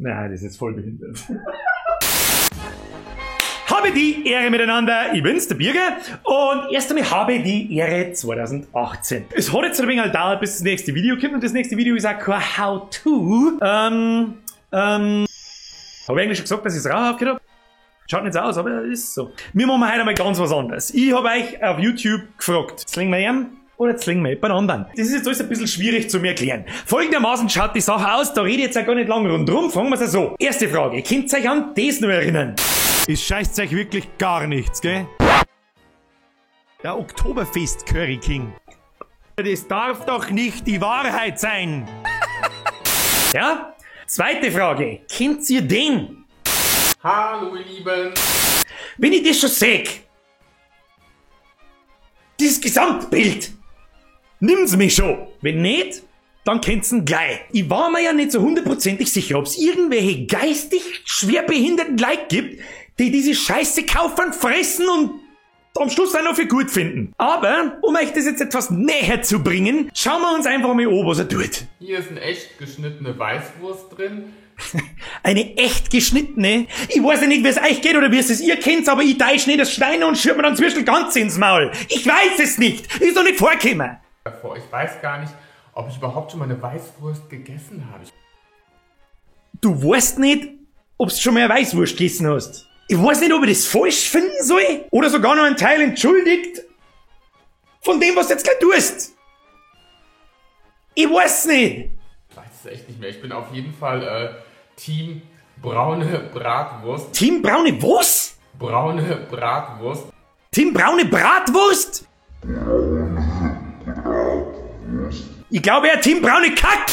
Nein, das ist jetzt voll behindert. Habe die Ehre miteinander, ich bin's, der Birger, und erst einmal habe die Ehre 2018. Es hat jetzt ein wenig gedauert, bis das nächste Video kommt, und das nächste Video ist auch kein How-To. Hab ich eigentlich schon gesagt, dass ich's Rauchen aufgehört hab? Schaut nicht so aus, aber ist so. Wir machen heute einmal ganz was anderes. Ich hab euch auf YouTube gefragt, zling wir ihm oder zling wir jemand anderen? Das ist jetzt alles ein bisschen schwierig zu mir erklären. Folgendermaßen schaut die Sache aus, da rede ich jetzt auch gar nicht lange rundrum, fangen wir's so. Erste Frage, könnt ihr euch an das noch erinnern? Es scheißt euch wirklich gar nichts, gell? Der Oktoberfest Curry King. Das darf doch nicht die Wahrheit sein. Ja? Zweite Frage, kennt ihr den? Hallo ihr Lieben. Wenn ich das schon seh, dieses Gesamtbild, nimmt's mich schon. Wenn nicht, dann kennt's ihn gleich. Ich war mir ja nicht so hundertprozentig sicher, ob's irgendwelche geistig schwerbehinderten Leute gibt, die diese Scheiße kaufen, fressen und am Schluss auch noch für gut finden. Aber, um euch das jetzt etwas näher zu bringen, schauen wir uns einfach mal an, was er tut. Hier ist eine echt geschnittene Weißwurst drin. Eine echt geschnittene? Ich weiß ja nicht, wie es euch geht oder wie es es ihr kennt, aber ich teile nicht das Schwein und schürt mir dann zwischen ganz ins Maul. Ich weiß es nicht. Ist noch nicht vorgekommen. Ich weiß gar nicht, ob ich überhaupt schon mal eine Weißwurst gegessen habe. Du weißt nicht, ob du schon mal eine Weißwurst gegessen hast. Ich weiß nicht, ob ich das falsch finden soll oder sogar noch einen Teil entschuldigt von dem, was du jetzt gleich tust. Ich weiß nicht. Ich weiß es echt nicht mehr. Ich bin auf jeden Fall Team braune Bratwurst. Team braune was? Braune Bratwurst. Team braune Bratwurst? Ich glaube ja Team braune Kack.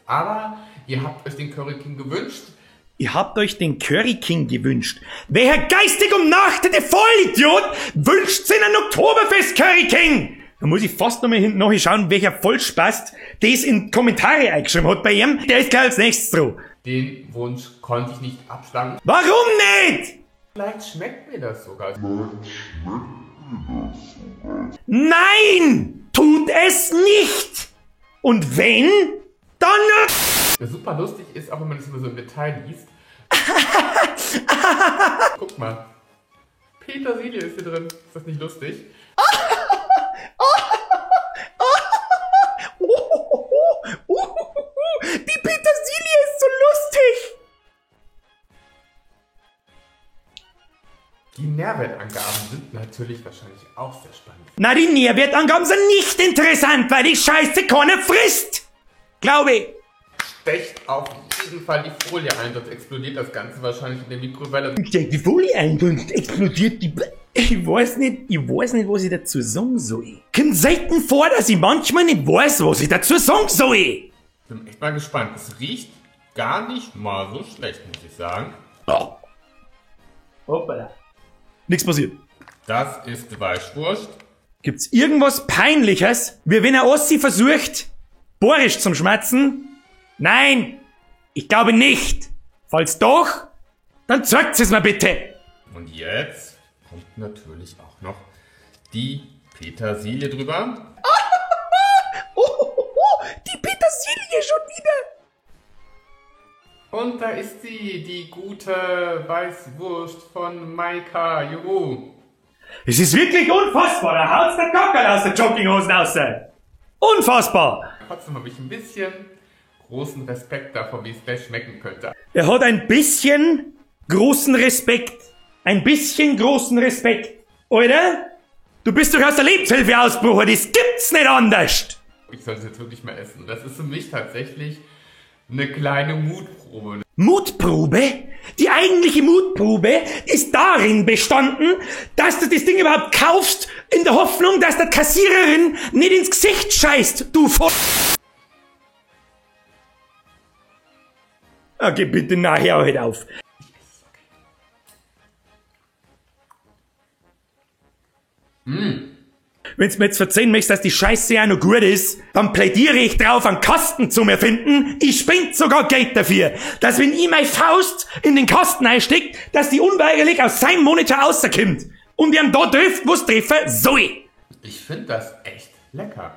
Aber ihr habt euch den Curry King gewünscht. Ihr habt euch den Curry King gewünscht. Welcher geistig umnachtete Vollidiot wünscht sich einen Oktoberfest Curry King? Da muss ich fast nochmal hinten nachschauen, welcher Vollspast das in Kommentare eingeschrieben hat bei ihm. Der ist gleich als nächstes dran. Den Wunsch konnte ich nicht abschlagen. Warum nicht? Vielleicht schmeckt mir das sogar. Nein! Tut es nicht! Und wenn, dann... Was super lustig ist, auch wenn man das immer so im Detail liest. Guck mal. Petersilie ist hier drin. Ist das nicht lustig? Die Petersilie ist so lustig! Die Nährwertangaben sind natürlich wahrscheinlich auch sehr spannend. Na, die Nährwertangaben sind nicht interessant, weil die Scheiße keiner frisst! Glaube ich. Stecht auf jeden Fall die Folie ein, sonst explodiert das Ganze wahrscheinlich in der Mikrowelle. Stecht die Folie ein, sonst explodiert die... Ich weiß nicht, was ich dazu sagen soll. Kommt selten vor, dass ich manchmal nicht weiß, was ich dazu sagen soll. Ich bin echt mal gespannt. Es riecht gar nicht mal so schlecht, muss ich sagen. Oh. Hoppala. Nichts passiert. Das ist Weißwurst. Gibt's irgendwas Peinliches, wie wenn ein Ossi versucht, Boris zum Schmatzen? Nein, ich glaube nicht. Falls doch, dann zeigt es mir bitte. Und jetzt kommt natürlich auch noch die Petersilie drüber. Die Petersilie schon wieder. Und da ist sie, die gute Weißwurst von Maika. Juhu. Es ist wirklich unfassbar, da haut's der Gockerl aus der Jogginghosen raus. Unfassbar. Trotzdem habe ich ein bisschen großen Respekt davor, wie es gleich schmecken könnte. Er hat ein bisschen großen Respekt. Ein bisschen großen Respekt. Oder? Du bist doch aus der Lebenshilfe ausgebrochen, das gibt's nicht anders. Ich sollte es jetzt wirklich mal essen. Das ist für mich tatsächlich eine kleine Mutprobe. Mutprobe? Die eigentliche Mutprobe ist darin bestanden, dass du das Ding überhaupt kaufst, in der Hoffnung, dass der Kassiererin nicht ins Gesicht scheißt, du Voll... Okay, bitte nachher halt auf. Wenn's mir jetzt verzeihen möchtest, dass die Scheiße ja noch gut ist, dann plädiere ich drauf, einen Kasten zu mir finden. Ich spend sogar Geld dafür, dass wenn ich meine Faust in den Kasten einsteckt, dass die unweigerlich aus seinem Monitor rauskommt. Und ihm da trifft, wo's treffen soll. Ich find das echt lecker.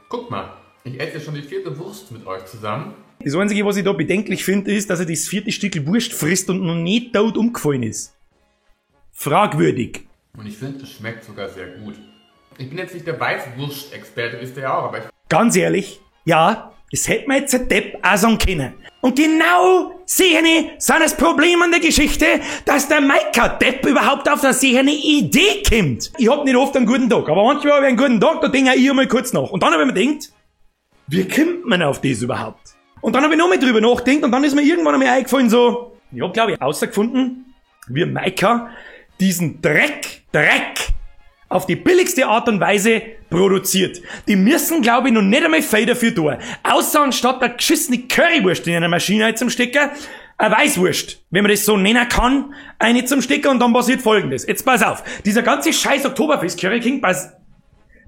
Guck mal, ich esse schon die 4. Wurst mit euch zusammen. Das Einzige, was ich da bedenklich finde, ist, dass er das vierte Stück Wurst frisst und noch nicht tot umgefallen ist. Fragwürdig. Und ich finde, es schmeckt sogar sehr gut. Ich bin jetzt nicht der Weißwurst-Experte, wisst ihr ja auch, aber ich... Ganz ehrlich, ja, das hätte man jetzt ein Depp auch sagen können. Und genau sehene sind das Problem an der Geschichte, dass der Maika-Depp überhaupt auf eine sehene Idee kommt. Ich hab nicht oft einen guten Tag, aber manchmal habe ich einen guten Tag, da denke ich einmal kurz nach. Und dann habe ich mir gedacht, wie kommt man auf das überhaupt? Und dann habe ich noch mal drüber nachgedacht und dann ist mir irgendwann einmal eingefallen so, ich hab, glaube ich, herausgefunden, wie Maika diesen Dreck auf die billigste Art und Weise produziert. Die müssen, glaube ich, noch nicht einmal viel dafür tun. Außer anstatt der geschissene Currywurst in einer Maschine zum Stecken, eine Weißwurst, wenn man das so nennen kann, eine zum Stecken und dann passiert Folgendes. Jetzt pass auf, dieser ganze scheiß Oktoberfest Curry King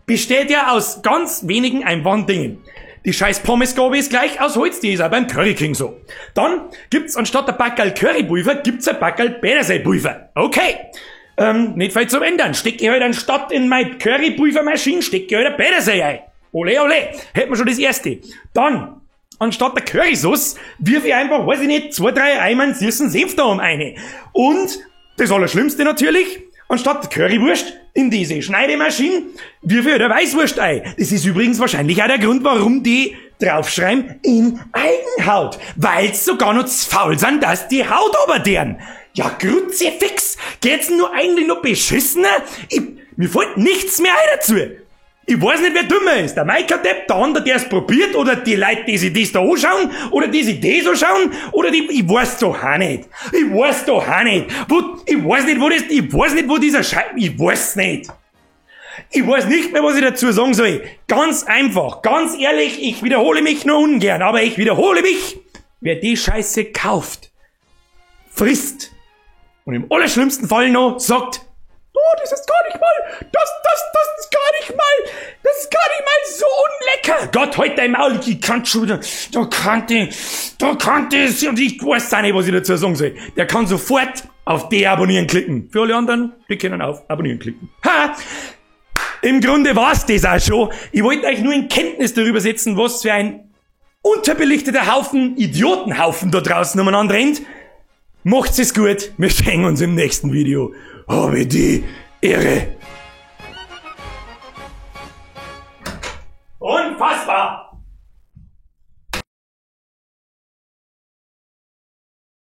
besteht ja aus ganz wenigen einfachen Dingen. Die scheiß Pommesgabe ist gleich aus Holz, die ist auch beim Curry King so. Dann gibt's anstatt der Backerl Currypulver, gibt's ein Backerl Petersilpulver. Okay. Nicht viel zum Ändern. Steck ich halt anstatt in meine Currypulvermaschine, steck ich halt ein Petersil ein. Ole, ole. Hätten wir schon das erste. Dann, anstatt der Currysauce, wirf ich einfach, weiß ich nicht, 2, 3 Eimer süßen Senf da um eine. Und, das Allerschlimmste natürlich, anstatt der Currywurst in diese Schneidemaschine, wirf ich halt eine Weißwurst ein. Das ist übrigens wahrscheinlich auch der Grund, warum die draufschreiben, in Eigenhaut. Weil's sogar noch zu faul sind, dass die Haut oberdehren. Ja, Kruzifix, geht's denn nur eigentlich noch beschissener? Mir fällt nichts mehr ein dazu. Ich weiß nicht, wer dümmer ist. Der Maika-Depp, der andere, der es probiert, oder die Leute, die sich das da anschauen, oder die sich das anschauen, oder die, ich weiß doch auch nicht. Ich weiß doch auch nicht. Ich weiß nicht, wo das, ich weiß nicht, wo dieser Scheiß, ich weiß nicht. Ich weiß nicht mehr, was ich dazu sagen soll. Ganz einfach, ganz ehrlich, ich wiederhole mich nur ungern, aber ich wiederhole mich. Wer die Scheiße kauft, frisst und im allerschlimmsten Fall noch sagt, oh, das ist gar nicht mal, das ist gar nicht mal, das ist gar nicht mal so unlecker. Gott, halt dein Maul, ich kann schon wieder, da kann das, und ich weiß auch nicht, was ich dazu sagen soll. Der kann sofort auf Deabonnieren klicken. Für alle anderen, die können auf Abonnieren klicken. Ha! Im Grunde war's das auch schon. Ich wollte euch nur in Kenntnis darüber setzen, was für ein unterbelichteter Haufen, Idiotenhaufen da draußen umeinander rennt. Macht's es gut, wir sehen uns im nächsten Video. Habe die Ehre.